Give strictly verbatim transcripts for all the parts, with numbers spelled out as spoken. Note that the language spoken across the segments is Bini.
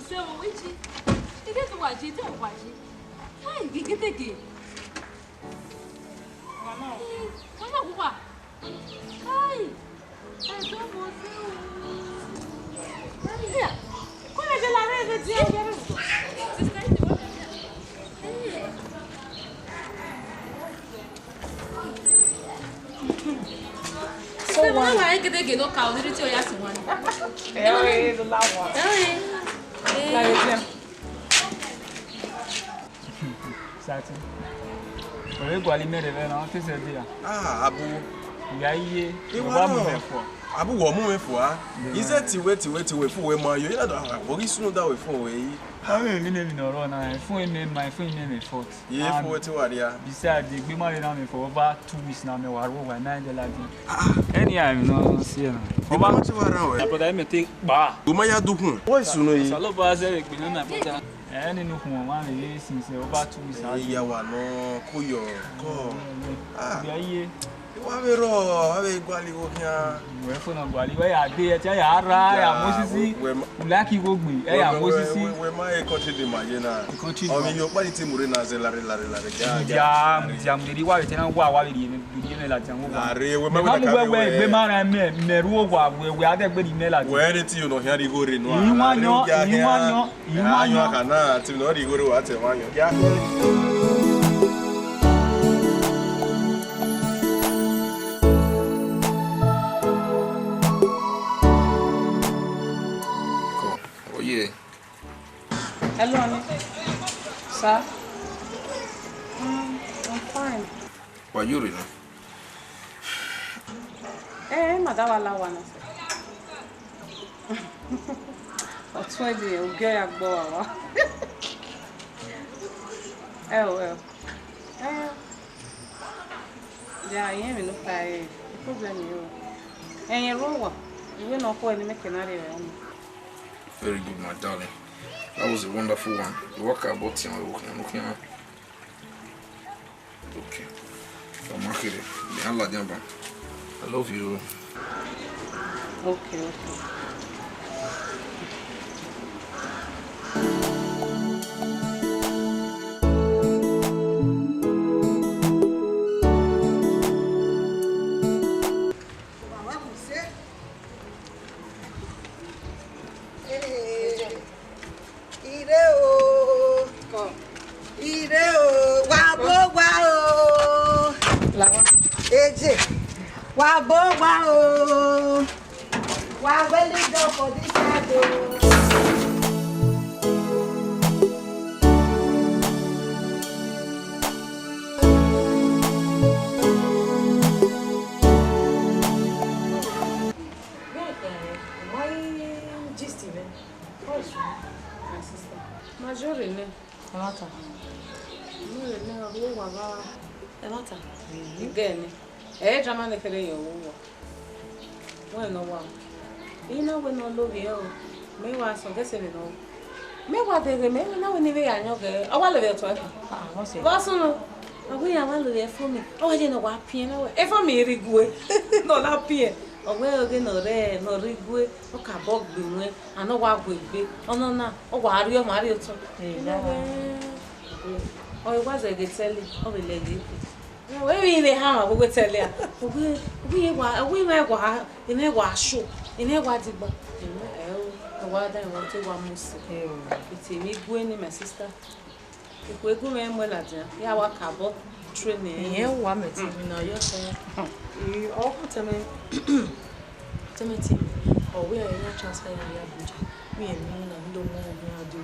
Sẹ vbe uwu ji, ike te uwa ji, te uwa ji. Ai, gigitigi. Mama, mama, uwa. Ai, ẹdẹ ọmọ sẹ o. Ai, kọ lẹ de la rẹ ẹdẹ dia. Sister, ẹ ti wá. Ai. So, wa egedege no ka odiri ti oya si wan. Eh, eh, do la wa. Eh, eh. La ye dia. Sati. Ore guali mere ve na office dia. Ah, abu. Ya iye. Iwa ba mu no. Me fo. Abu wo mu me fo a. Yeah. Ize tiwe, tiwe, tiwe fu we ma yo. Ina do abo gi sunu da we fo we yi. Ave mi ne mi no ro na, fun ime ma, fun ime me fo. Ye fo we ti wa ria. Beside, egbe ma vbe na me for over two weeks now, me wa ru owa na de la di. Ah, ah. Any time no see na. Egbe ma ti wa ran we. But I may take ba. Wo ma ya dukun. Wo isu no yi. Salo ba ze egbe na na brother. Eh, ni nu kun ma me ye since over two weeks. Eh, ya wa no, ko yo, ko. Ah. Ya ye. Wa vbe rrọọ, wa vbe gualọ igho khian. Wẹ fo na gualọ igho, ya gbe, ẹ te ya ra, ya mu osisi. Wẹ, wẹ ma, u like igho gbe, ẹ ya mu osisi. Wẹ, wẹ, wẹ ma e country de ma ye na. Country de ma. Ọmọ mi yo kpa ni te mu re na zẹ lare, lare, lare, ja, ja, ja, mu de wa vbe te na wa, wa vbe rie, vbe rie mẹ ladian, wa. Lare, wẹ ma wẹ na ka wẹ, wẹ, wẹ ma ra mẹ, mẹ ru wa, wẹ, wẹ adẹ gbe rie mẹ ladian. Wẹ re ti yo nọ khian ri igho re nua. Iwan yọ, iwan yọ. Iwan yọ. Aka na, te ne ọ rhie igho rre wa te emwa yọ. Ya. Oye. Hello, honey. Sir? Mm, I'm fine. Wa yo rre na? Eh, ma da wa la owa na, sir. Ọtẹn ẹdẹ, u gie ya gbe owa wa. Ẹ o, ẹ o. Ẹ, ya, irẹn emwi ne u kha re, problem ro. Ẹyẹn ru owa, iwe ne ọ khuẹ ne imẹ ke na rrie ẹre ọnii. Very good, my darling. That was a wonderful one. The work about him, I work him, I work him. Okay. Ọ ma kherhe. Mẹ a ladian ban. I love you. Okay, okay. Ire o, ire o, wa bo wa o. Eje, wa bo wa o. Wa well done for this side o. Why gist me? What's wrong, my sister? Ma zẹ ọrre nẹ. Ẹmwata. Ma zẹ ọrre nẹ, ọ rre owa vba. Ẹmwata. Ẹgẹ nẹ. Ẹ drama ne kherhe ye owa. Wẹ ne ọ wa. I na wẹ ne ọ lovbiẹ o. Mẹ wa sẹ ọghe ẹse vbe nọ. Mẹ wa deghe mẹ, mẹ na wẹ ne I vbe ya yọn ghe. Ọ wa lele otọ ẹkan. Ah, what's it? Vbọ sunu. Ọ wẹ ya wa lele ẹfo mi. Ọ wa ye ne ọ wa piẹn na wẹ. Ẹfo mi rhie gue. Ne ọ na piẹn. Ọ wẹ ọghe ne ọ rre, ne ọ rhie gue. Ọ ka bọ gbe wẹn. A na wa gue egbe. Ọ nọ na, ọ wa rrie ọmwa rrie otọ. Eh, I na wẹ. Ọ wa zẹghe tẹle, ọ vbe lẹghe. Wẹ vbe vbe ha ma wẹ tẹlẹ a. Wẹ, wẹ wa, wẹ mẹ wa, mẹ wa sho, mẹ wa digba. Ẹ o, wa da wẹ te wa mu se. Ẹ o. Ite mi gue ni, my sister. Ikhuo egu mwẹ mu ladian, ya wa ka bọ training. Iyẹn wa mẹ te mi na yọ sẹ. I, ọ kọ tẹ mẹ. Tẹmẹtẹ, ọ wẹ ẹre ya transfer ya rrie Abuja. Mi emwi na, mi do mu ọmọ hia do.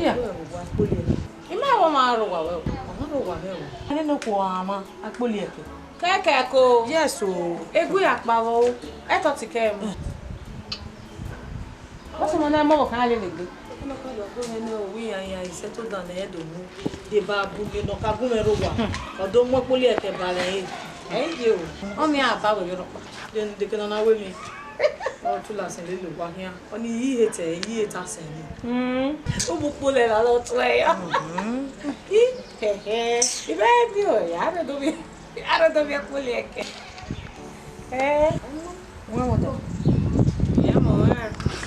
Iya. Wẹ wa kpolo ẹre. I ma wẹ ọ ma rre owa wẹ o. Ọ ma rre owa mwẹ o. Ẹre ne okhuo ọmwa, a kpolo ẹre kẹ. Kẹkẹ ko. Yes o. Egu ya kpao o. Ẹ tọ ti kẹ mu. What's my name? Mo kàn lè lè gbé. Ọnọkadọ ọgọmwẹ ne ọ wi yan yan isẹ to dan ne ẹ do mu. Deba bu ye ne ọ ka gu mwẹ rre owa. Ọ do mu kpolo ẹre kẹ ba rẹ ẹre. Ẹ ye o. Ọ ni a ba wẹ yọ rọkpa. Then de ke nana wẹ mi. Ọ tu la sẹn lele owa khian. Ọ ni yi he tẹ, yi he ta sẹn ni. Mm. U bu kpolo ẹre la lọ tuẹ ya. Mm. I, hẹhẹ. I bẹ bi o, ya bẹ do bi. Aro do vbe kpolo ẹre kẹ. Eh. Wẹ mọ tọ. Iya mọ wẹ.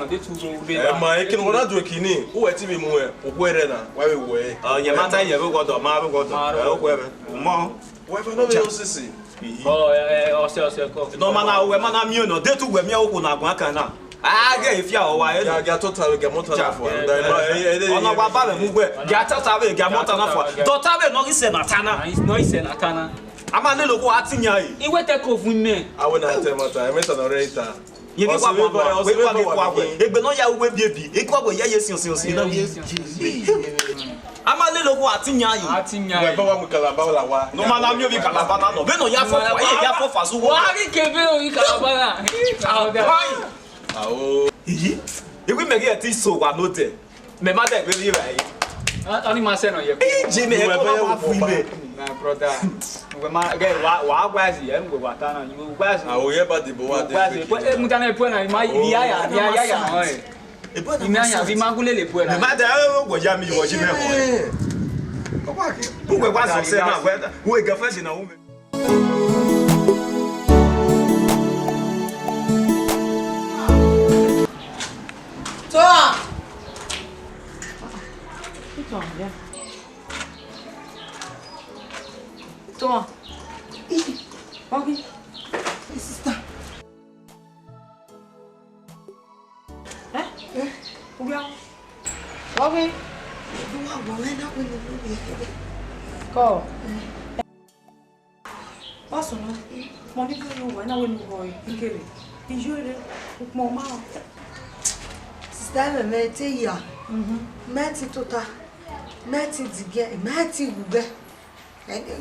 nọ, de tu ro be. Ẹ ma, ekene wọ na du ekini, uwẹ te vbe mu ẹ, okhuo ẹrẹ na, wa vbe wẹ. Ọ, yẹ ma ta yẹ vbe gọdọ, ma vbe gọdọ. Ẹ, okhuo ẹmwẹ. Mọ. Wẹ fẹ nọ vbe osisi. Ọ, ẹ, ẹ, ọsẹ, ọsẹ kọ. Nọ ma na, wẹ ma na miẹn nọ, de tu wẹ miẹn okhuo na guan kan na. A ghẹ e fia ọ wa ẹ. Gia, gia tota vbe, gia mọta na fua. Ọna wa ba vbe mu wẹ, gia tota vbe, gia mọta na fua. Tota vbe nọ ghi sẹ na ta na. Nọ ghi sẹ na ta na. A ma lele okhuo a ti yan e. Iwẹ te ko vun mẹ. A wẹ na te mọta, ẹ mẹ ta nọ rẹ ita. Yẹ ghi wa wa wa, wẹ kwa ghi kwa wẹ. Egbe nọ ya uwe biebi, e kwa wẹ ya ye siọn siọn siọn na. A ma lele okhuo a ti yan e. A ti yan e. Wẹ ba wa mu kalaba la wa. Nọ ma na miẹn ovbi kalaba na nọ. Vbene ọ ya fọ fa, e ya fọ fa su wọ. Wa ghi keve ovbi kalaba na. Apai. Ao. Iyi. Iwi mẹ ghi ẹ ti so wa no dẹ. Mẹ ma dẹ gbe vbe ra yi. Ọni ma sẹ nọ ye. Iji mẹ ko ma fu ime. My brother. Wẹ ma gẹ wa wa gba zi, ẹ wẹ wa ta na. Wẹ gba zi. Ao, ye ba de bo wa de. Gba zi. E mu ta na e pu na ma ya ya ya ya ya. Ime aya vi ma gule le pu na. Ma da o gbo ya mi wo ji me ho. Ko wa ke. Ku gbe wa so se na we da. Wo ga fa si na wo me. Toa. Toa, yeah. Toa. Ih, okay. Sister. Eh? Eh? Ugbia. Wọghe. Ugbia wa wọghe na wẹ ne ugbia. Kọ. Eh. Wa sunu. Mo ni ke yo wa na wẹ ne u rhọ ikere. Iyo ere, ukpọn ma. Sister, mẹ, mẹ te ya. Mhm. Mẹ te tota. Mẹ te digiẹ, mẹ te ghugẹ.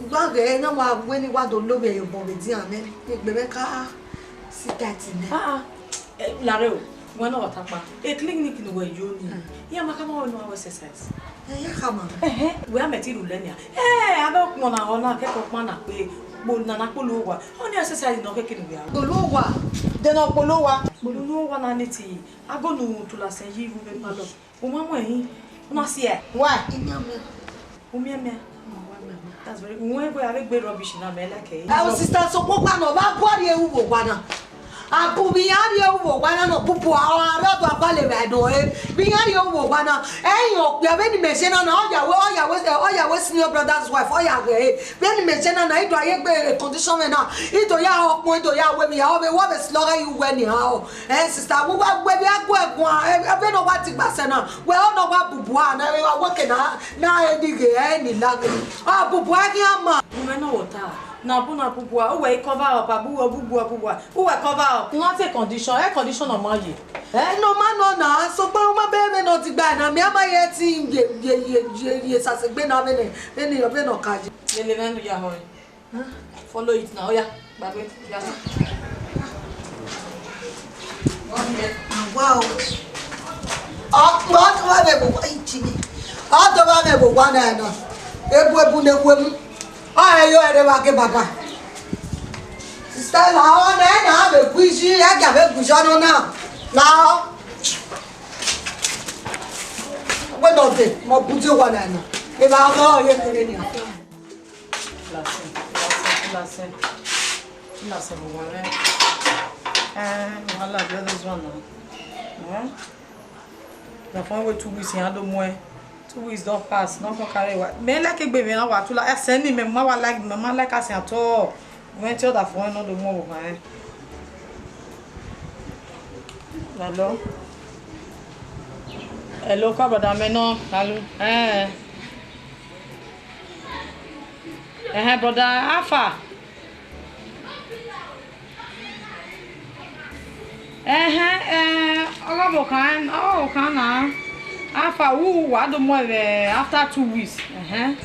Gba ghe ne wa wẹ ne wa do lo vbe obọ vbe edian mwẹ, egbe mwẹ ka si tight nẹ. Ah, ah. Eh, lare o, wẹ ne ọ wa takpa. E clinic ne uwẹ yo ni. Mm. Iran ma khama wẹ ne u wa exercise. Eh, iran khama. Ẹhẹn, wẹ a mẹ ti rhulẹ nia. Eh, avbe ọkpọn na họ na kẹkẹ ọkpan na kpe, kpo na na kpolo owa. Ọ ni exercise nọ kẹkẹ ne uwẹ a. Kpolo owa, de nọ kpolo owa. Kpolo owa na ni ti, ago nu tula sẹ yi ru vbe palọ. U ma mu ẹre hin, u na si ẹe. Why? Imian mẹ. U miẹn mẹ. That's very. Uwẹ wẹ avbe egbe rubbish na mẹ like ẹre. Ẹ o sister, sokpan ọkpa nọ, ọ vbe a bu rhie ru vbe owa na. Abu vbe iran rhie ru vbe owa na nọ, bubu a, ọ gha rre ọdọ agbale vbe ẹdẹ ọre. Vbe iran rhie ru vbe owa na, ẹyin okpia vbene imẹ zẹ na na, ọ ya wẹ, ọ ya wẹ, ọ ya wẹ senior brother's wife, ọ ya ghee. Vbene imẹ zẹ na na, I do a ye egbe condition mwẹ na, I do ya họn ọkpọn, I do ya wẹ emwi ya, ọ vbe, wẹ vbe slọghẹ ye uwẹ nian o. Eh, sister, wẹ uwa wẹ vbe a gu ẹ guan, eh, vbene ọ wa digba sẹ na, wẹ ọ nọ wa bubu a na, eh, wẹ ke na, na e ni ghe, eh, ni la ghe. Ọ bubu a khian ma. Umẹ nọ wọ ta. Na bu na bubua, uwẹ i cover up, abu uwẹ bubua bubua, uwẹ cover up. Una take condition, air condition ọ ma ye. Eh, nọ ma nọ na, sokpan u ma bẹghe vbene ọ digba na, mẹ a ma ye ẹtin ye, ye, ye, ye, ye sasegbe na vbene, vbene, vbene ọ ka ye. Lele mwẹ ne u ya họe. Follow it now, oya, gbagbe, ya. Wow. Ọ, ọ tọ vbe vbe wa, iti mi. Ọ tọ vbe vbe wa na na. Ebu ebu ne wemu. Ọ, ẹre yo ẹre vbe a ke baba. Sister, lahọ nẹ, na vbe gu izi, a gia vbe gu izi ọnọ na. Lahọ. Wẹ nọ dee, mẹ ọ bu die owa na na. Evba ọmọ ọ ye kere nian. Blessing, blessing, blessing. Blessing, we want it. Eh, wahala, the others one now. Eh? The phone with two weeks, you had no more. Two weeks don't pass, no phone carry wa. Me like egbe vbe na wa tula. Eh, send me, ma wa like, ma ma like us at all. When tell that phone, no do more over, eh. Hello? Hello, ka brother me no. Hello. Eh. Eh, brother, how far? Ẹhẹn, eh, ọ gha vbe okhan, ọ gha vbe okhan na. Afa, u wa do mu ẹmwẹ after two weeks. Ẹhẹn.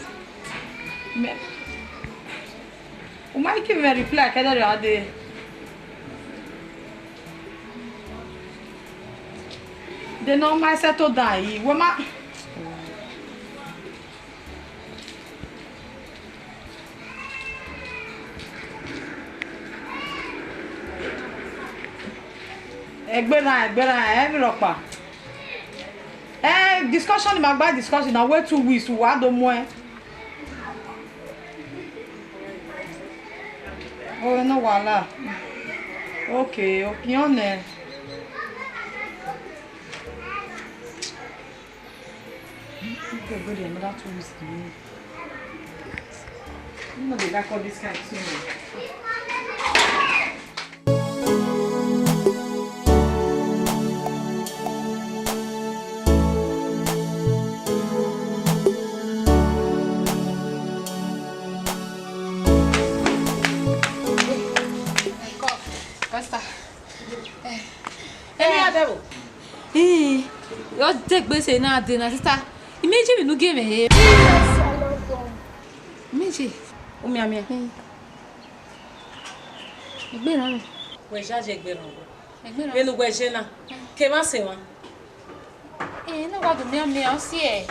Mẹ, u ma give me reply, kẹdẹ rẹ a dee. De ne ọ ma settle down yi, wẹ ma. Egbe na, egbe na, ẹ vbe rhọkpa. Eh, discussion, ma gba discussion na, wait two weeks, wa do mu ẹ. Oh, no wahala. Okay, okay, on ẹ. People go there another two weeks. You know they like all this kind of thing. Pastor. Eh. Eni a dẹ vbo? Eh, ọ degbe sẹ ne a dee na, sister. Imẹ je vbe ne u gie mwẹ re. Imẹ je. U mianmian. Eh. Egbe na mwẹ. Wẹ zazẹ egbe na. Egbe na. Vbene uwẹ je na, ke emwa sẹ emwa. Eh, ne wa do mianmian, ọ siẹ.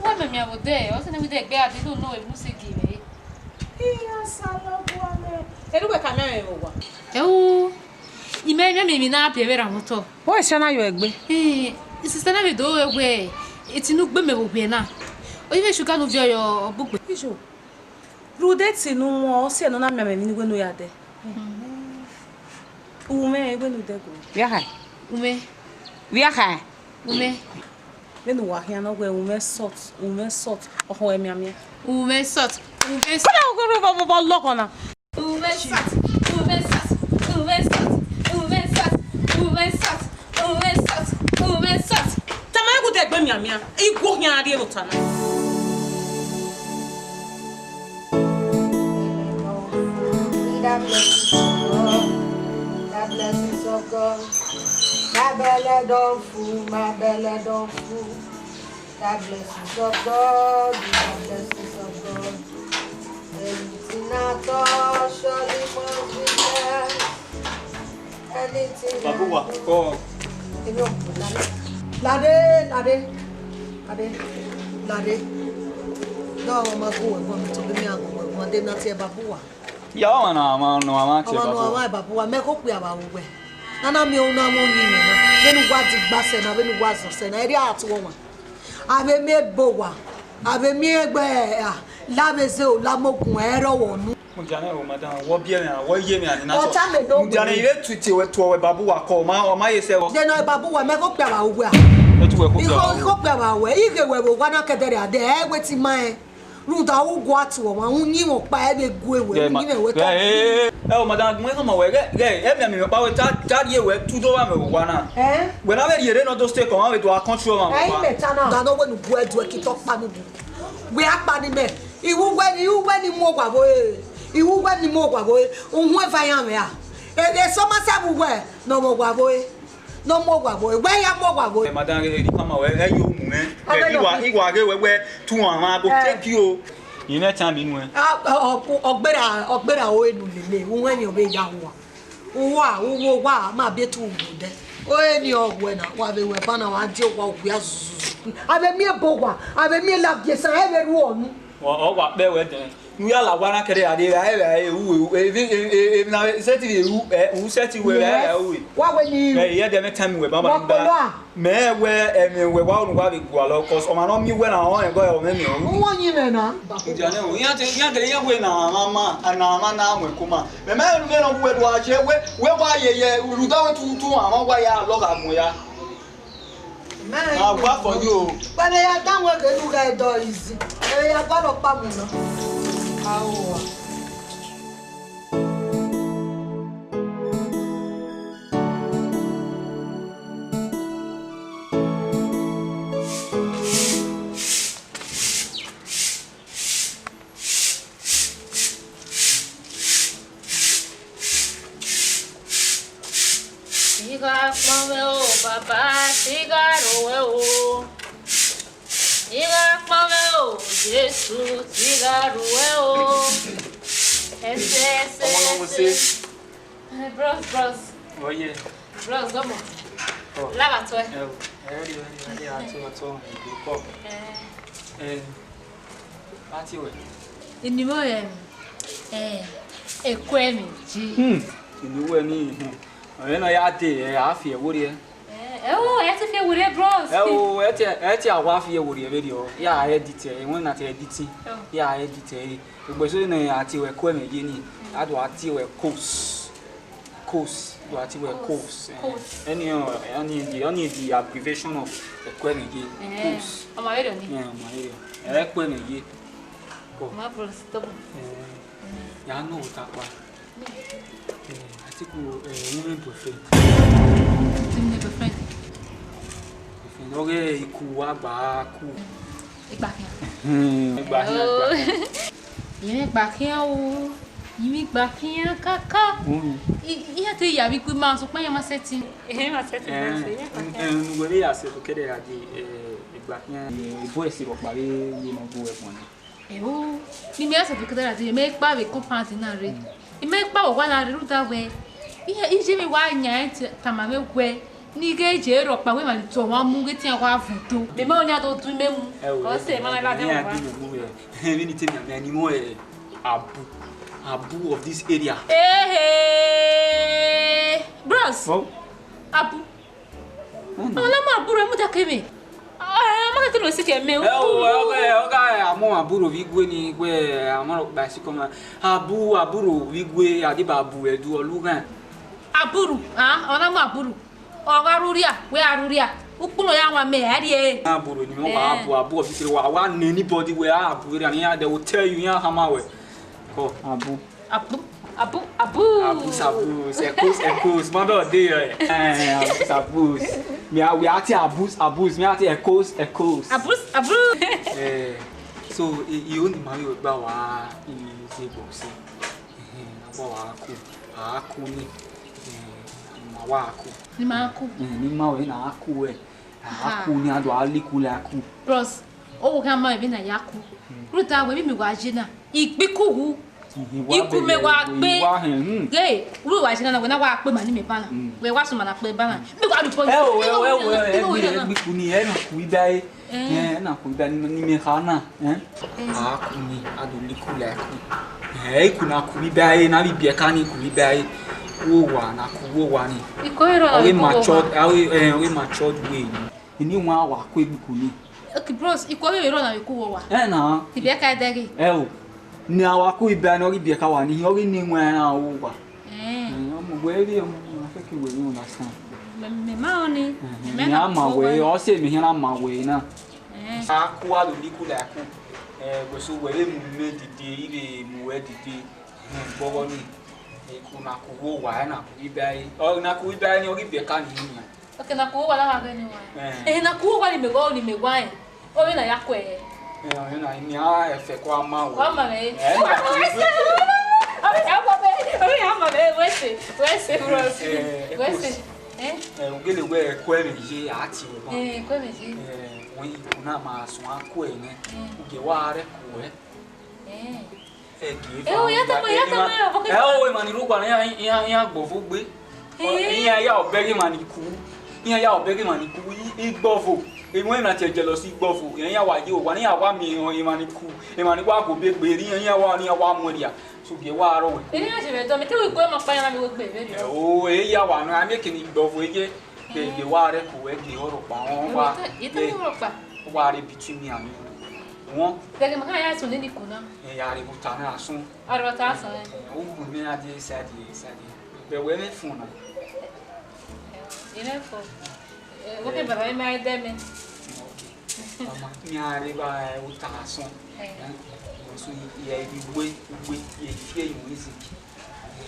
Uwẹ mianmian vbe odẹ, ọ sẹ ne wẹ dẹ egbe a dee, do nọ emwi ne u sẹ gie mwẹ re. Iya, Osanobua mwẹ. Ere uwẹ ka mianmian vbe owa? Ẹo, imẹ mianmian emwi ne a biẹ vbe erha mwẹ otọ. Wẹ sẹ na yọ egbe? Eh, sister na vbe do wẹ, etẹn ne u gbe mẹ vbe owiẹ na. Ọ i vbe sugar ne u viọ yọ ọgbugbe. Ijo, rhunmwuda etẹn ne u wọn, ọ siẹ ne ọ na mianmian emwi ne uwẹ ne u ya dẹ. Umẹ, wẹ ne u dẹ go. Via kha? Umẹ. Via kha? Umẹ. Vbene uwa khian nọ wẹẹ umẹ salt, umẹ salt, ọkhọ ẹre mianmian. Umẹ salt, umẹ salt. Kọlẹ ọgọrọ vọ vọ vọ lọghọ na. Umẹ salt, umẹ salt, umẹ salt, umẹ salt, umẹ salt, umẹ salt, umẹ salt. Tama ẹgu dẹ egbe mianmian, igho khian rrie ne ota na. Need the blessings of God, the blessings of God. My belly don't full, my belly don't full. The blessings of God, the blessings of God. Anything I touch, surely must be blessed. Anything I Babuwa, do. Come. Èmi ò kú lálẹ́. Lade, Lade, Lade, Lade. Dọ́ọ̀ ọmọ kò wẹ̀ gbọ́n mi tó bí mi àgọ́ wẹ̀ gbọ́n dé náà tí ẹ Babuwa. Ya ọmọ na, ọmọ na, ọmọ na, ọmọ na, ọmọ Babuwa. Babuwa, mẹ kó pe àwa wẹ̀. Nana mi òun náà wọ́n yin mi náà. Vbene uwa di gba sẹ na, vbene uwa zọ sẹ na, ẹ ri a tu wọn. Avbe mi ebo wa, avbe mi egbe a, la vbe ze o, la mogun ẹ rọ wọ nu. Mudia nẹ o, madam, wẹ ọ biẹ mwẹ a, wẹ ọ ye mwẹ a, nena sẹ. Ọ tama ẹdẹ. Mudia nẹ, I vbe tu tie wẹ, tuẹ wẹ babu wa kọ, ọ ma, ọ ma ye sẹ vbọ. Dena babu wa, mẹ kho kpia vbe uwẹ a. Ẹ tu wẹ kho kpia vbe uwẹ. Ikho, ikho kpia vbe uwẹ, I ghe wẹ vbe owa na kẹdẹrriọ a, dẹ ẹ wẹ te I ma rẹn. Rhunmwuda u gua tuẹ ọmwa, u yin mwẹ ọkpa, ẹ vbe gue wẹ, u yin mwẹ wẹ ta. Ẹ o, madam, gu mwẹ khama wẹ, ghẹ, ghẹ, ẹ miẹn mwẹ ọkpa wẹ, ta, ta rhie wẹ, tu do vba mwẹ vbe owa na. Wẹ na vbe rhie rre ne Odo State, ọ ma vbe do a control ọmwa vbe owa. Ẹ i mẹ ta na. Da ne ọ wẹ ne u gu ẹdẹ ẹki tọ kpa ne u gu. Wẹ a kpa ni mẹ, I ru wẹ, I ru wẹ ne I mu owa vbe ore, I ru wẹ ne I mu owa vbe ore, uhunmwu eva iran mwẹ a. Eso ma sẹ vbe uwẹ ne ọ mu owa vbe ore, ne ọ mu owa vbe ore, wẹ ya mu owa vbe ore. Madam, ghẹ, ghẹ, I khama wẹ, ẹ yo mu mwẹ. Ghẹ, I wa, I wa ghe wẹ, wẹ tu amwa, I go take you o. Iyẹn mwẹ time nuẹn. Ọ, ọ, ọ, ọ gberra, ọ gberra ore ne u lele, uhunmwu emwi ọ vbe ya hua. Uwa, uwa, uwa, ma biẹ tu ugbo dẹ. Ore ni ọ wẹ na, wa vbe wẹ ba na, wa die owa, owa zuzuzu. A vbe miẹn ebo owa, a vbe miẹn ladian esan, ẹ vbe ru ọnu. Ọ, ọ wa kpẹ wẹ dẹn. Ne u ya la owa na kẹdẹ ra de, ra, ra, ra, ru, ru, e, e, e, e, na, sẹtin vbe ru, ẹ, u sẹtin wẹ, ra, ra, ru. Wa wẹ ni. Ẹ, I ya dẹ mwẹ time wẹ ba ma. Wa kpolo a. Mẹ wẹ ẹmwẹ wẹ wa unu wa vbe gualọ, 'cause ọmwa ne ọ miẹn uwẹ na, ọ rẹn gọ, ọ mwẹ miẹn ọnrẹn. Uwẹ ọyẹnmwẹ na. Ǹjẹ́ ne o, iran te, iran gele iran wẹ na mama, na mama na mu ẹko ma. Mẹ ma ru vbene ọ wu ẹdua je, wẹ, wẹ wa ye, ye, rhunmwuda wẹ tu, tu, a, wa ya lọ gha mu ya. Mẹ na wa for you o. Wẹ ne ya dan wẹ ghe ne u gha dọ izi. Ẹ ya gualọ kpa mu na. Awa. Tigha kpọnmwẹ o, Baba, tigha rowẹ o. Tigha kpọnmwẹ o, Jesu, tigha rowẹ o. Ẹse, ẹse, ẹse. Eh, bros, bros. Oh, yeah. Bros, come on. Oh. Lava tuẹ. Eh, oh. Eh, ready, ready, ready. I tell you, I tell you, you go. Eh. Eh, party well. Ini mo, em, eh, ẹkuẹ mwẹ ye. Hmm. Ini wẹ ni, hmm. Ọ̀rẹ́ náà ya dé, ẹ, a fi ẹwọ rẹ. Eh, ẹ o, ẹ ti fi ẹwọ rẹ, bros. Ẹ o, ẹ ti, ẹ ti a wa fi ẹwọ rẹ vberriọ. Ya edit ẹ, when na ti editing. Oh. Ya edit ẹ. Ugbẹn so ne a tie wẹ ẹkuẹ mwẹ ye ni, a do a tie wẹ Coast. Coast, do a tie wẹ Coast. Coast. Eh, Coast. Any, uh, any the, any the abbreviation of ẹkuẹ mwẹ ye. Eh, Coast. Ọmọ vberriọ ni? Eh, ọmọ vberriọ. Ẹkuẹ mwẹ ye. Cool. Ọmọ bro, stop. Eh, ya nọ ota kpa. Eh, I think we, eh, women boyfriend. Women boyfriend. Boyfriend. Ọghe iku wa gba ku. Igba khian. Hmm, igba khian, igba khian. Iyẹn igba khian o. Iyẹn igba khian kaka. Hmm. I, iran te ya vbe ikpe ma, sokpan iran ma sẹtin. Ehe, ma sẹtin, eh, ma sẹtin, iran igba khian. Eh, wẹ ya sẹ to kẹdẹ gha di, eh, igba khian. Eh, boy si rhọkpa vbe ye ne ọ bu ẹgbọn ni. Ẹo, ne imẹ ya sẹ to kẹdẹ gha di, imẹ kpa vbe compound na rre. Mm. Imẹ kpa vbe owa na rre, rhunmwuda wẹ, iye, iye mwẹ wa yan ẹn tama mwẹ wẹ, ne I ghe ye rhọkpa wẹ emwa ni tuẹ ọmwa mu ghe te iran wa vuọn oto. Mẹ ma ọnii a do du imẹ mu. Ẹ o, ọ sẹ emwa na gha dẹ iran wa. Emwi ni te mianmian ni mọ, ẹ, Abu. Abu of this area. Ehe! Bros. Oh. Abu. Mm. Ọ na mu Abu rre mudia ke mwẹ. Ọ ma kẹkẹ ne ọ si ke mẹ. Ẹ o, ọ gha, ọ gha, a mu Abu rre vbe igue ni, wẹ, a ma rhọkpa si kọ ma. Abu, Abu rre vbe igue, a deba Abu ẹdu, ọ lu ghan. Abu ru, ah, ọ na mu Abu ru. Ọ gha rhurhia, wẹ a rhurhia. Ukpunu ya wan mẹ, a rhie. Abu ru ni, ọ gha Abu, Abu of this area, wa, wa nẹ anybody wẹ Abu area ni, they will tell you, iran khama wẹ. Kọ. Abu. Abu, Abu, Abu. Abus, Abus, Ekos, Ekos. Mother of the, eh, Abus, Abus. Me, I, we are the Abus, Abus. Me, I the Ekos, Ekos. Abus, Abus. Eh, so, i, i only marry Ogba wa in the box. Eh, Ogba wa ku, a ku ni. Eh, ma wa ku. Ni ma ku. Eh, ni ma we na ku we. A ku ni, a do a liku la ku. Bros, o wo kha ma vbe na ya ku. Ruta we mi mi wa je na. Ikpikughu. Iku mẹ wa kpe. Ghe, ru wa je na, wẹ na wa kpe ma ni mẹ ba na. Wẹ wa suma na kpe ba na. Mi wa lu point. Ẹ o, ẹ o, ẹ o, ẹ o, ẹ gbe ikun ni, ẹ na ku iba e. Ẹ na ku iba ni, ni mẹ kha na. A ku ni, a do liku la ku. Ẹ, iku na ku iba e, na bi biẹ ka ni ku iba e. Wo wa, na ku wo wa ni. Iko iro na. Ọ ghi matured, ọ ghi, ẹ, ọ ghi matured way ni. Eni wan wa ku egbe ikun ni. Okay, bros, iko vbe ro na vbe ku wo wa. Ẹ na. Ti biẹ ka dẹghe. Ẹ o. Ne a wa ku iba ne ọ ghi biẹ ka wa ni hin, ọ ghi ne iwẹn ẹran uwa. Ẹn. Ẹn, ọ mu wẹ rhie, ọ mu, ọ fẹkẹ wẹ rhie understand. Mẹ, mẹ ma ọnii. Ẹhẹn, mẹ mẹ na a ma ku wẹ, wẹ. Ọ sẹ mẹ hian na ma wẹ na. Ẹn. A ku aro ni ku la ku. Ẹ, wẹ so wẹ vbe mu mẹ dede, I vbe mu wẹ dede. Ẹhẹn, gbọghọ ni. Ẹ, ku na ku wo wa, ẹ na ku iba ẹre. Ọ na ku iba ẹre ni, ọ ghi biẹ ka ni hin nian. Oke, na ku uwa na gha ghe ni wa. Eh. Eh, na ku uwa ni mẹ gho ni mẹ wa ẹn. Ọ vbe na ya kue. Eh, ọ na ni a ẹfẹ kua ma wẹ. Kua ma wẹ. Eh, na ku uwa. Ọ vbe ya ma wẹ. Ọ vbe ya ma wẹ. Wẹ se, wẹ se, bros. Eh, eh, wẹ se. Eh? Eh, ugele wẹ kue mẹ ye, a ti wẹ ma. Eh, kue mẹ ye. Eh, wẹ ikun na ma sunu a kue nẹ. Eh. Uge wa rre kue. Eh. Ẹgi, ẹ o, ya tama, ya tama, ya, ẹ o, emwa ni rre uwa na, iran, iran, iran gbọvo gbe. Ee. Iran ya obọ ẹghe emwa ni ku. Iran ya obọ ẹghe emwa ni ku, i, i gbọvo. Emwi na tie jealousy, i gbọvo. Iran ya wa ye owa, iran wa miẹn emwa ni ku. Emwa ni wa gu obọ egbe, iran, iran wa, iran wa muẹn dia. So, gie wa rọ wẹ. Eni na je vbe dọ, mẹ te wẹ ikue ma kpa iran vbe wẹ egbe vberriọ. Ẹ o, e ya wa nọ, a miẹn ekene igbọvo ye. Gie, gie wa rre ku, ẹ gie ọrọkpa, wọn wa. Ita, ita ọrọkpa. Wa rre between me and you. Wọn. Vbe ẹghẹ ma kha ya sunu nene ikun na. Ẹ ya rre vbe ota na sunu. Ọrọta sunu. Ẹ, u gu mẹ na die side, side. Vbe wẹ mwẹ fun na. Ẹ, ẹ mwẹ fun. Ẹ, wo ke baba ma dẹ mẹ. Okay. Mama, mi a rre vbe ota na sunu. Ẹ. Ẹ, so ye iwe, iwe, ye fie music.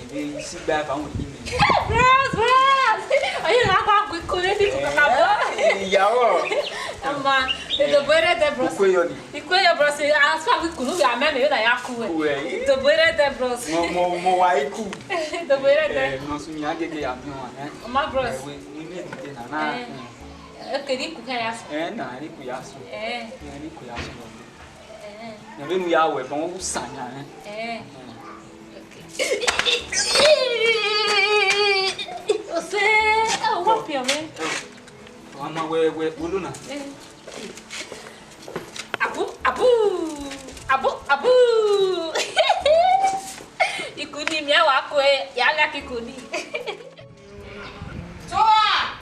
Ebe isi gba ba wọn yi mẹ. Bros, bros. Are you not going to call it to kaka bo? Ìyàwó. Ama, the boy right there, bros. Ukwe yo ni. Ikwe yo, bros. As far as we could, we are men, we are yaku. Uwe. The boy right there, bros. Mo, mo, mo wa iku. The boy right there. Eh, no, so mi agege ya mi wa, eh. Oma, bros. Eh, we, we need to na na. Eh. Eh. Okay, ni ku ya so. Eh, na, ni ku ya so. Eh. Eh, ni ku ya so. Eh. Na vbene u ya ru ẹbọ, u sa yan, eh? Eh. Eh. Ose, a wa pian mwẹ. Wa ma wẹ, wẹ, wẹ lo na. Eh. Abu, abu, abu, abu. Ikuni mi a wa kue, ya la ki kuni. Toa!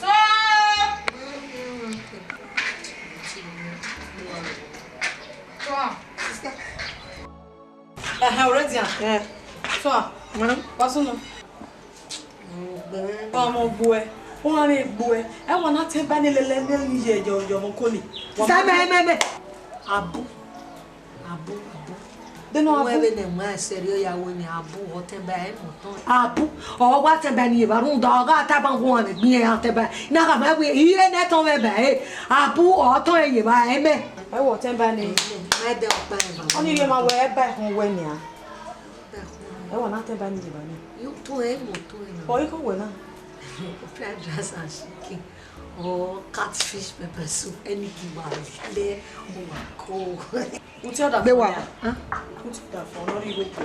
Toa! Toa! Sister. Ẹhẹn, already, ah. Eh. Toa. Madam. Wa sunu. Ọmọ gbuẹ, ọmọ gbuẹ, ẹ wa na tẹn ba ne lele ne ye ye ọmọ ko ni. Sister, mẹ, mẹ, mẹ. Abu. Abu, abu. Dena abu. Wẹ vbe ne mwa ẹsẹ rriọ ya wẹ ni abu, ọ tẹn ba ẹ mọ tọn. Abu, ọ wa tẹn ba ni ye ba runda, ọ gha taba wan ne gbiẹ ya tẹn ba. Na gha ma wẹ, iye ne tọn vbe ba e. Abu, ọ tọn ye ba e mẹ. Ẹ wọ tẹn ba ni. Ẹ dẹ ọkpa ẹ ba. Ọ ni ye ma wẹ ẹ ba ẹhọn wẹ nia. Ẹ wọ na tẹn ba ni ye ba ni. Yo tọn ẹ mọ tọn ẹ na. Ọ ikọ wẹ na. Fried rice and chicken. Or catfish pepper soup, any kiba le o wa ko. Uti ọda fọ wa. Uti ọda fọ, no ri we ko.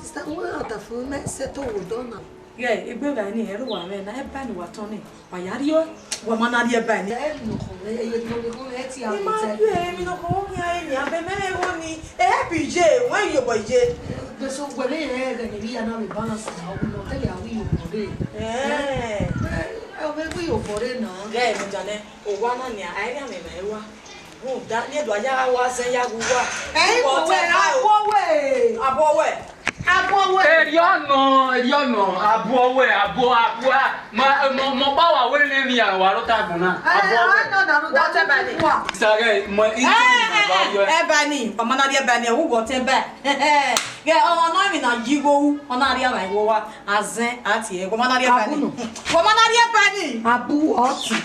Sister, we ọda fọ me se to wo do na. Ye, egbe ba ni, ẹ ru wa mwẹ na, ẹ ba ni wa tọn ni. Wa ya rio, wa ma na rie ba ni. Ẹ no ko, ẹ ye no ko, ẹ ti a. Ima rie, emi no ko, mi a eni, abe me wo ni. Ẹ bi je, wẹ yo bo je. Gbe so wẹ le ẹ gẹ ni ya na be balance na, o no te ya wi yo bo re. Eh. Ẹ, ọ vbe ghi obọ rre na. Ghẹ mẹ danẹ, owa na nia, a i gha mwẹ emwa ẹre wa. Rhunmwuda, ne ẹdua ya gha wa zẹ ya ghe uwa. Ẹ, uwa ikun wẹ, tẹ abọ wẹ. Abọ wẹ. Abọ wẹ. Erriọ nọ, erriọ nọ, abọ wẹ, abọ, abọ, ma, ma, ma ọkpa wa wẹ ne emwi a wa rọ ta agbọn na. Ẹ, abọ wẹ. A nọ na rhunmwuda. Whatever ni. Sare, mọ, ẹ, ẹ, ẹ, ẹ, ba ni, ọmọ na rhie ba ni, ẹ, whatever. Ghẹ, ọmọ na emwi na yi igho ru, ọ na rhie ba igho wa. Azẹn, a tie, wẹ ma na rhie ba ni. Abu nọ. Wẹ ma na rhie ba ni. Abu, ọ ti.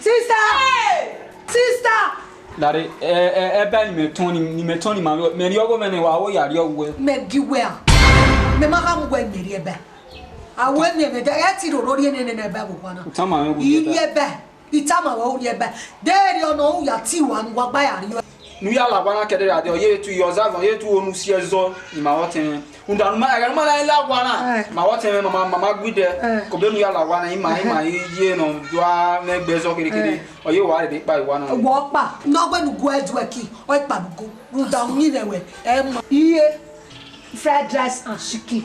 Sister! Hey! Sister! Dare, ẹ, ẹ, ẹ ba ni mẹ tọn ni, ni mẹ tọn ni ma, mẹ rhie ọghe mwẹ ne wa wo ya rhie ọghe uwẹ. Mẹ gi wẹ a. Mẹ ma gha mu wẹ mẹ rhie ba. A wẹ mẹ mẹ dẹ, ẹ ti roro rhie nene nẹ ba vbe owa na. U tama mwẹ wu rhie ba. I rhie ba. I tama wẹ u rhie ba. De erriọ nọ u ya tie uwa ne uwa gba ya rhie. Ne u ya la owa na kẹdẹ ra dẹ, ọ ye tu, ye ọzagọn, ọ ye tu onu si ẹzọ, ima vbe ọtẹn mwẹ. Rhunmwuda ne u ma, ẹghẹ ne u ma la la owa na, eh, ima vbe ọtẹn mwẹ, ma ma, ma ma gui dẹ. Eh. Kobe ne u ya la owa na, ima, ima, eh, i ye nọ, do a mwẹ ẹgbẹ ẹzọ kherhe kherhe. Eh. Ọ ye wa rhie kpa owa na. Wọ kpa, ne ọ wẹ ne u gu ẹdẹ ki, ọ kpa ne u gu. Rhunmwuda uyinmwẹ wẹ, ẹ ma. Iye, fried rice and chicken,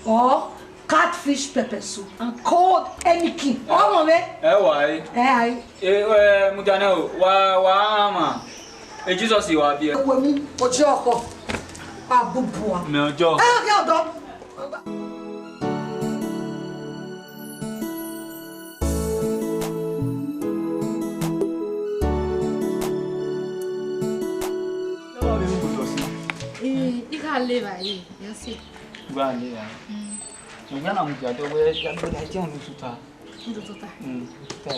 or catfish pepper soup and cold anything. Ọ mọ vbe? Ẹ wa e. Ẹ a e. E, ẹ, Mudianẹ o, wa, wa ma. E Jesus wa biẹ. Ewe mu, oji ọkhọ. Abubua. Mẹ ọjọ. Ẹ ghe ọdọ. Ih, I gha le evbare, ya see. Gha le evbare. Mm. Ọna na mudia dẹ wẹ, ya gbe na jẹun ne ututa. Ututa. Mm, ututa.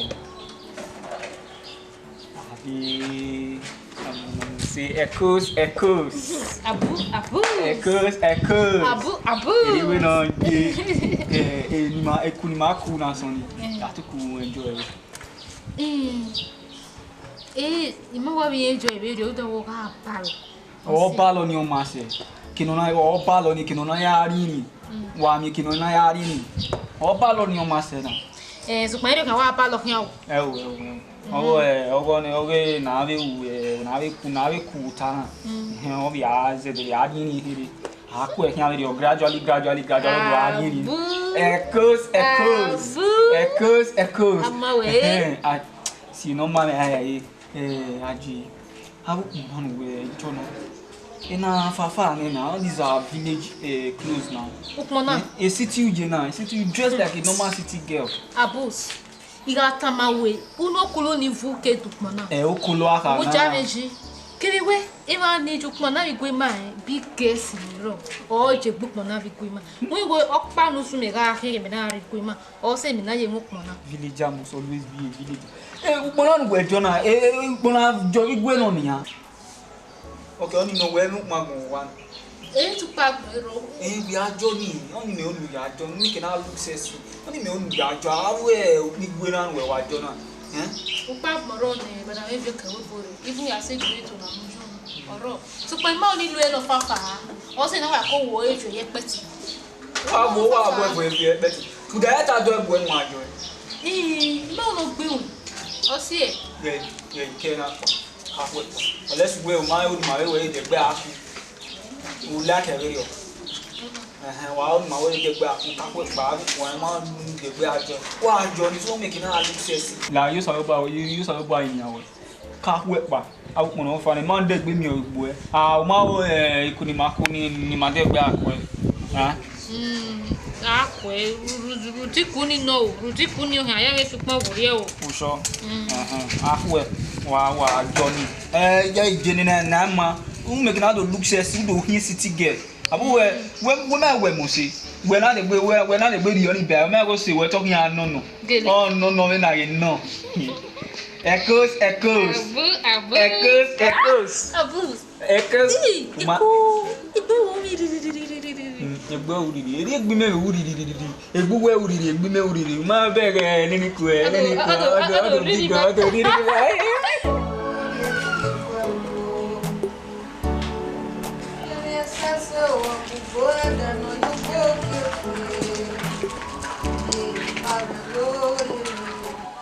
Abi, um, say echoes, echoes. Abu, abu. Echoes, echoes. Abu, abu. Anyway, no, eh, eh, eh, ni ma, eku ni ma ku na sọn ni. Eh. Ya tu ku enjoy. Eh, eh, I ma wa vbe enjoy vbe rre, ọ da wẹ ọ gha ba rre. Ọ balọ ni ọ ma sẹ, ke nọ na, ọ balọ ni ke nọ na ya rinrin. Mm. Wa miẹn ke nọ na ya rinrin. Ọ balọ ni ọ ma sẹ na. Eh, sokpan erriọ khian wa balọ khian o. Ẹ o, ẹ o, ẹ o. Mm. Ọghe, ọghe ne, ọghe na vbe ru, eh, na vbe ku, na vbe ku ota na. Mm. Ehẹn, ọ vbe a zẹdẹ vbe a rinrin here. A ku ẹre khian vbe rriọ gradually, gradually, gradually, ọ vbe a rinrin. Abu. Echoes, echoes. Abu. Echoes, echoes. Ama wẹ. Ehẹn, a, si nọ ma mẹ, a, a, a, Eh, Aji, avbe ukpọn na ne uwẹ jọ na. Ena fafa nẹ na, all these are village, eh, clothes now. Ukpọn na? Eh, a city u ye na, a city u dress like a normal city girl. Abus, I gha tama wẹ, unu okolo ni vu ke da ukpọn na. Eh, okolo a kha na. Mu ja mwẹ ji. Kevbe wẹ, emwa ni ye ukpọn na vbe gue ima, eh, big girls ni rrọọ. Ọ je gbe ukpọn na vbe gue ima. Mu wẹ ọkpa ne usun mẹ gha khin, mẹ na rre gue ima. Ọ sẹ emwi ne a ye mwẹ ukpọn na. Villager must always be a villager. Eh, ukpọn na ne uwẹ jọ na, eh, eh, ukpọn na jọ ghi gue nọ nian. Okay, ọni nọ wẹ ne ukpọn agbọn wa. Eh, tukpa agbọn ro. Eh, wẹ a jọ ni, ọni mẹ unu ya jọ, ni kẹ na look sexy. Ọni mẹ unu ya jọ, a wẹ ni gue na ne uwẹ wa jọ na. Eh? Ukpa agbọn ro nẹ, but I ain't feel kẹ wẹ bore. Even ya say great to na mu jọ. Ọrọ. Tukpa ima ọni lu ẹ nọ fafa. Ọ sẹ ne wa ko wo ejo ye kpẹti. Wa vbo, wa vbo ẹvbo ẹvbo ẹkpẹti. Uda ẹta do ẹvbo ẹmwa yọ. Ii, ima ọnọ gbe un. Ọ si ẹ. Ye, ye, ke na kpa. Ka khuẹ kpa. Unless wẹ u ma ru ma vbe wẹ dẹgbẹ a ku. U like ẹvbe rriọ. Ẹhẹn, wa ru ma vbe dẹgbẹ a ku, ka khuẹ kpa, a vbe khuẹ, ma ru dẹgbẹ a jọ. Wa jọ ni so make na look sexy. La, yo Osanobua, yo, yo Osanobua yin yan wẹ. Ka khuẹ kpa. Avbe ukpọn ne ọ fannẹ, ma dẹgbe miẹn egbe uẹ. A, u ma ru, eh, iku ne ima ku ni, ne ima dẹgbe a kuẹ. A? Mm, a kuẹ, ru, ru, ru, ru ti ku ni nọ o, ru ti ku ni ohan, ya ghẹ fi ukpọn werriẹ o. Usọ. Mm. Ẹhẹn, a khuẹ, wa, wa jọ ni. Eh, ya ije ni na, na ma. U make na do look sexy, u do khian city girl. Abu wẹ, wẹ, wẹ ma wẹ mose. Wẹ na dẹgbe, wẹ, wẹ na dẹgbe rhie ọni bẹa, wẹ ma gho sẹ wẹ te ọ khian nọ nọ. Gele. Ọ nọ nọ vbe na ghe nọ. Echoes, echoes. Abu, abu. Echoes, echoes. Abu. Echoes. Ii, ma- iku, igbe wo mi ri, ri, ri. Mm, egbe wo ri, ri. Eri egbe mẹ wo ri, ri, ri, ri, ri. Egbe uwẹ wo ri, ri, egbe mẹ wo ri, ri. Ma bẹghe nene ku ẹ, nene ku ẹ. Ọdọ, ọdọ, ọdọ, ọdọ, ri, ri, ọdọ, ri, ri, ri.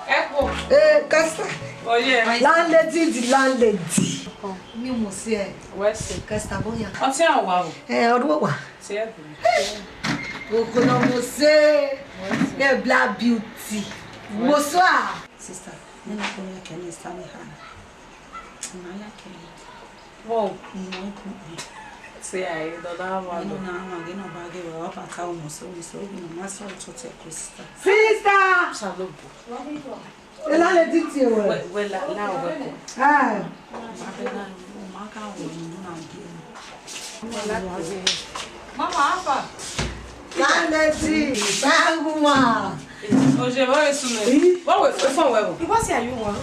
Ẹ kú. Eh, Kẹsa. Oh, yeah. Landlady, the landlady. Oh, mi mu si ẹ. Wẹ sẹ. Kẹsa, bóyá. Ọtí àwọn wa o. Eh, ọdún wa. Ti ẹ bù. Okolo mo se. Wẹ sẹ. Eh, black beauty. Mo so a. Sister, nene ko ya kẹ ni sami ha. Ma ya kẹ ni. Wow. Ino iku. Se ai, dọda wa. Ino na ma ge no ba ge wa, wa ba ka o mo so, mo so, no ma so to te ko sister. Sister! Salobo. Ela le di tie we. We, we la, la we ko. Ah. Ma be na, ma ka wo ni na ge. Mama, how far? Landlady, banguma. Oje, what is it? What we, we phone we? What say you want?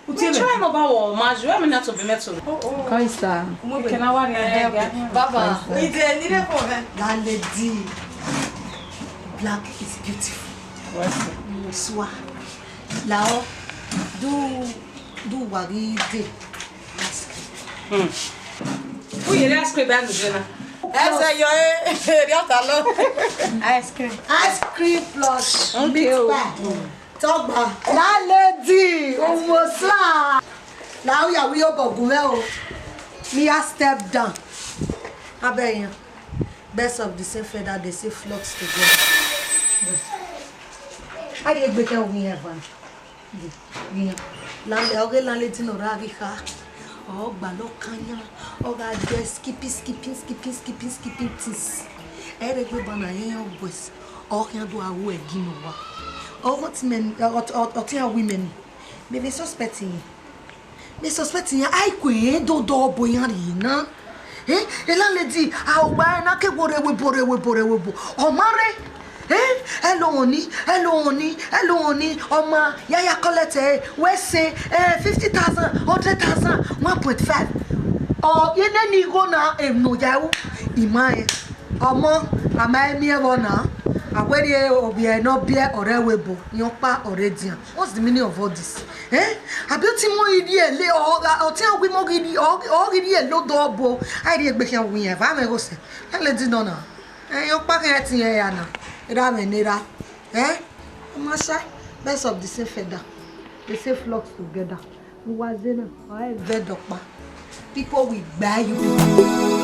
Utie me. Try no ba wo ma ju, emi na to be me to. Oh, oh. Kaisa. Ke na wa ri ẹ. Baba. Ide ni de phone. Landlady. Black is beautiful. What's it? Musua. Lao. Do, do wa ri de. Hmm. Who you ask me about the dinner? Ẹ sẹ yọ, eh, eri ọta lọ. Ice cream. Ice cream plus meat pie. Tọgba. Landlady, owo sa. Na u ya wi obọ gu mwẹ o. Mi ya step down. Abẹ yan. Birds of the same feather, they say flocks together. A ye gbe kẹ wi yan van. Wi yan. Landlady, ọghe landlady nọ ra ghi kha. Ọ gbalọ kan yan, ọ gha dẹ skipping, skipping, skipping, skipping, skipping things. Ẹre gbe ba na yan yan boys. Ọ khian do a ru ẹgi nọ wa. Ọ ghọ ti mẹ, ọ, ọ, ọ ti a wi mẹ ni. Me vbe suspect yin. Me suspect yin, a i ku ẹn do do bo yan rhie na. Eh, landlady, a ugba na ke wo re webo, re webo, re webo. Ọ ma rre. Eh, hello honey, hello honey, hello honey. Ọ ma ya ya collect, eh, wẹ sẹ, eh, fifty thousand, hundred thousand, one point five. Ọ ye nene igho na, eh, no ya ru. I ma rẹn. Ọmọ, a ma miẹn vbọ na. A wẹ rhie ovbi ẹre ne ọ biẹ ọre webo, iyan ọkpa ọre edian. What's the meaning of all this? Eh? Abi ọ ti mọ ghi rhie le, ọ gha, ọ ti a wi mọ ghi rhie, ọ, ọ ghi rhie le odọ ọbo. A i rhie egbe khian wi yan, eva mwẹ gho sẹ. Landlady nọ na. Eh, iyan ọkpa khian ti yan ya na. Erha mwẹ ne erha. Eh? Ọ ma sha, birds of the same feather, they say flocks together. Uwa zẹ na, ọ i vẹ dọkpa. People will buy you.